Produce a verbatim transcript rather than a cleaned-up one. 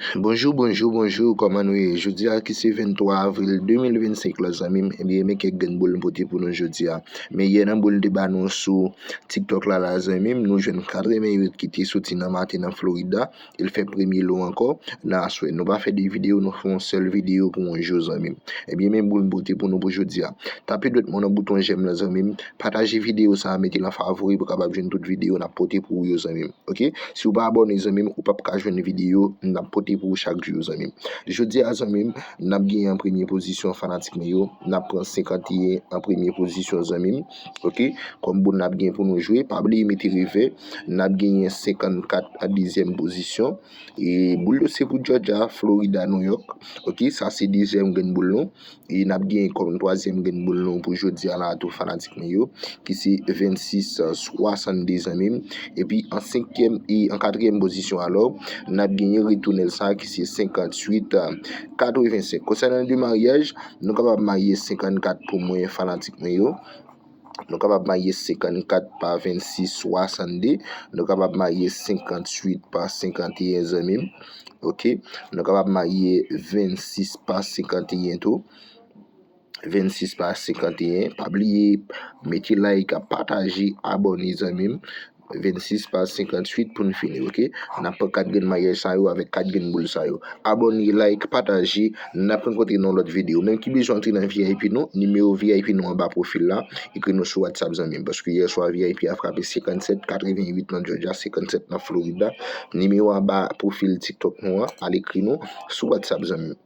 Bonjou, bonjou, bonjou, kòman nou ye? Jodi a ki se venntwa avril de mil vennsenk la, zanmi m, ebyen, men kèk grenn boul m pote pou nou jodi a. Men yè nan boul m te ba nou sou TikTok la, la, zanmi m, nou jwenn katreventuit ki te soti nan maten nan Florida, e l fè premye lo ankò nan aswè. Nou pa fè de videyo, nou fè yon sèl videyo pou yon jou, zanmi m. Ebyen, men boul m pote pou nou pou jodi a. Tape dwèt mwen nan bouton j'aime lan, zanmi m, pataje videyo sa a, mete l an favori pou w kapab jwenn tout videyo n ap pote pou ou yo, zanmi m. Ok? Si w pa abòne, zanmi m, ou p ap ka jwenn videyo n ap pote pou ou chak jou, zanmi m. Jodi a, zanmi m, n ap genyen an premye pozisyon, fanatik mwen yo. N ap pran senkanteyen an premye pozisyon, zanmi m. Ok? Kòm boul n ap gen pou nou jwe, pa bliye mete revè. N ap genyen senkannkat an dezyèm pozisyon. E boul yo se pou Georgia, Florida, New York. Ok? Sa se dezyèm grenn boul nou. E n ap genyen kòm twazyèm grenn boul nou pou jodi a la tou, fanatik mwen yo, ki se vennsis swasannde, zanmi m. Epi an senkyèm e an katriyèm pozisyon, alò, n ap genyen retounèl sa ki se senkantuit katrevensenk. Konsènan de maryaj, nou kapab marye senkannkat pou mwen, fanatik mwen yo. Nou kapab marye senkannkat pa vennsis swasannde. Nou kapab marye senkantuit pa senkanteyen, zanmi m. Ok? Nou kapab marye vennsis pa senkanteyen tou. Vennsis pa senkanteyen. Pa bliye, mete like, pataje, abòne, zanmi m. Vennsis pa senkantuit pou n fini, ok? N ap pran kat grenn maryaj sa yo avèk kat grenn boul sa yo. Abòne, like, pataje. N ap rankontre nan lòt videyo. Menm ki bezwen antre nan V I P nou, nimewo V I P nou anba pwofil la. Ekri nou sou WhatsApp, zanmi m. Paske yè swa V I P a frape senkannsèt katreventuit nan Georgia, senkannsèt nan Florida. Nimewo anba pwofil TikTok nou an, al ekri nou sou WhatsApp, zanmi m.